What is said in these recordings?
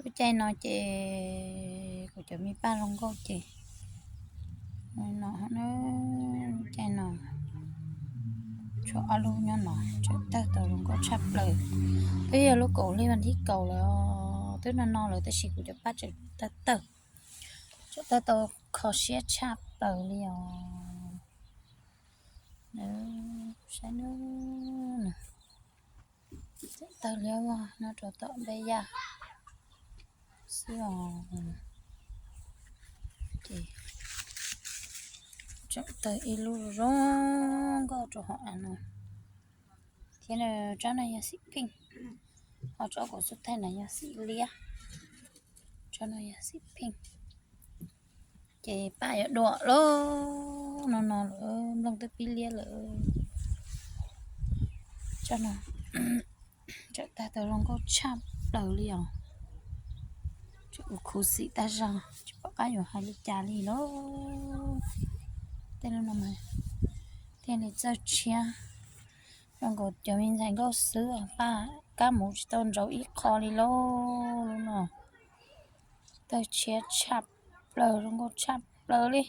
Lub caij no ces kuv cov me paj zoo nkauj ces no, lub caij no tshuav ob lub nyob no tseem tawg tau zoo nkauj tshaj plaws. Twb yog lub kaum li vas thib kaum lawm, twb no no lawm tab sis kuv cov paj tseem tawg tawg, tseem tawg tau kho siab tshaj plaws li os. Saib na, tseem tawg liab vog no rau tom npej yaj xwb os. Ces tseem tawg ib lub zoo nkauj rau hauv av no thiab. Tsob no yog xim pheej, ho tsob kuv xub thaij no yog xim liab, tsob no yog xim pheej. Ces paj yuav dua lawm, no no lawm, nplooj twb pib liab lawm. Tsob no tseem tawg tau zoo nkauj tshaj plaws li os. Tseem khuv xim tag zog, tsis pom qab yuav hais li cas li lauj. Tej lub no mas thiaj li txawj tshiab, zoo nkaus cov me ntxhais nkauj xwb, paj kab muv tsis tau ntsauv ib qho li lauj. Lub no tawg tshiab tshaj plaws, zoo nkauj tshaj plaws li.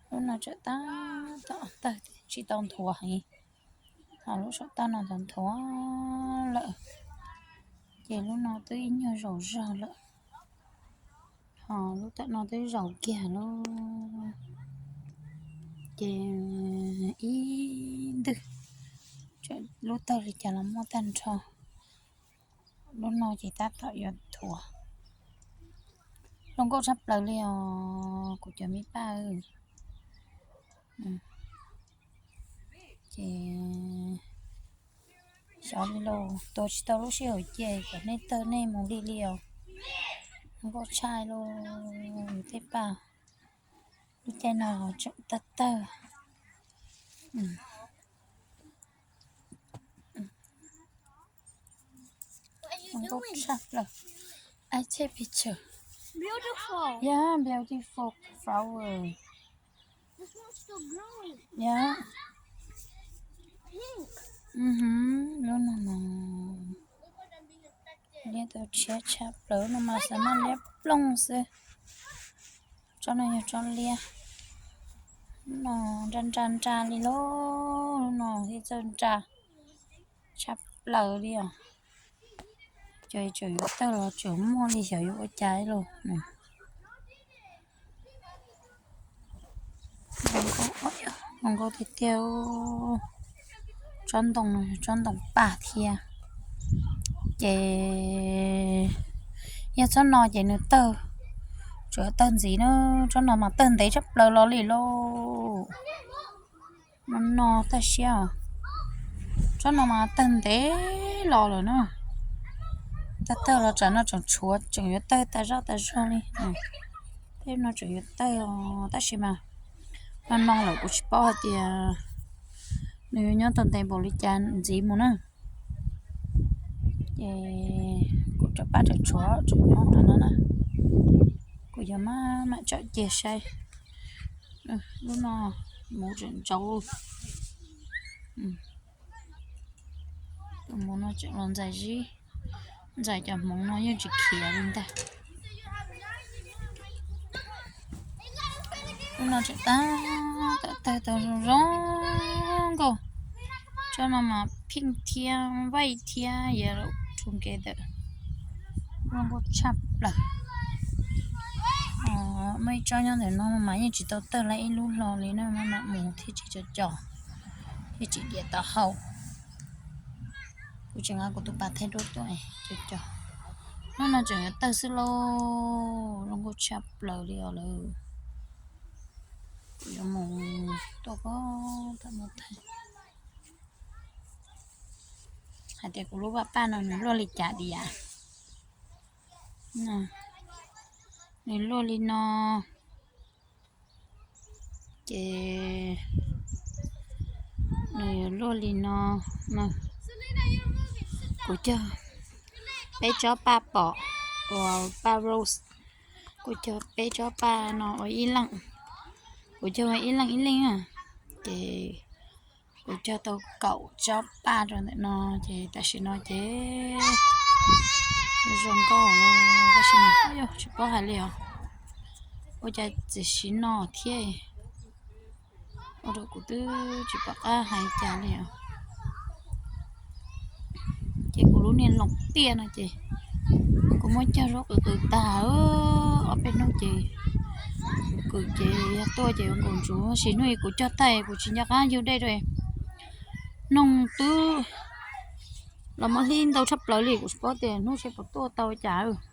Lub no tseem tab tom tawg tsis tau nthuav heev, ho lub saum toj no nthuav nthuav lawm, ces lub no twb ib nyuag zaum zog lawm, ho lub tom no twb zaum kiag lauj. Ces ib ntwg lub tawg li cas los muaj tag nrho. Lub no ces tab tom yuav nthuav. Zoo nkauj tshaj plaws li os kuv cov me paj. Ces xyov li lauj, tua tsis tau lub sij hawm cia kom nej tawg nej mus li li os. Zoo nkauj tshaj lauj tej paj. Lub caij no tseem tawg tawg. Zoo nkauj tshaj plaws. I take picture. Beautiful. Yeah, beautiful flower. This one's still growing. Yeah. Pink. Lub no mas liab tau tshiab tshaj plaws, no mas xav mas liab plooj xwb. Tsob no yog tsob liab, no nra nra nra li lauj, no thiaj txawj nra tshaj plaws li os. Ces tseem yuav tawg los tseem muaj li xyov yuav ua cas lauj. Zoo nkauj tiag tiag. Tsob ntoo, tsob ntoo paj thiab. Ces yog tsob no ces nws tawg, tsuas tawg ntxiv na, tsob no mas tawg ntev tshaj plaws los li lauj. No no tawg siab os. Tsob no mas tawg ntev los lawm na. Tawg tawg los tsam no tseem tshuav, tseem yuav tawg tas zog tas zog li. Tej no tseem yuav tawg os, tab sis mas no no lawm kuv tsis paub hais tias nws yuav nyob tau ntev npaum li cas ntxiv mus na. Ces kuv cov paj tseem tshuav tseem nyob no na. Kuv yuav maj mam tsawm cia saib. Lub no muv tseem ntsaus. Tus muv no tseem los ntxais zib, ntxais cov hmoov no yeej tsis khiav li ntag. Lub no tseem tab tom tawg tau zoo zoo nkauj. Tsob no mas pink thiab white thiab yellow together, zoo nkauj tshaj plaws. Muaj ib tsob nyob ntawm no mas yeej tsis tau tawg li ib lub hlo li na, maj mam mus thiaj tsis co co, thiaj tsis diam taub hau. Kuv tseem nqa kuv tus pas thaij duab tuaj co co. Hnub no tseem yuav tawg xwb lauj, zoo nkauj tshaj plaws li os lawm. Kuv yuav mus tuaj pab tau no thaij hais tias kuv lub vaj paj no nws luaj li cas tias. Nws luaj li no, ces nws yuav luaj li no. Kuv cog peb tsob paj pom uas paj rose, kuv cog peb tsob paj no ua ib leej, kuv cog ua ib leej ib leej na, ces Kuv cog tau kaum tsob paj rau ntawm no, ces tam sim no ces zoo nkauj los tab sis mas tsis paub hais li os. Ua cas txiv siv no thiab, ua rau kuv twb tsis pom qab hais cas li os. Ces kuv lub niag loos tiaj no ces kuv muab cog zaub qws qws tag, ob peb hnub ces kuv ces yog tuaj ces nkaus ntsuv, sis hnub kuv cog tag kuv tsis nco qab yug dej rau. Noog twb los muab hlib ntau tshaj plaws li, kuv tsis paub tias hnub seb puas tuaj tau cas.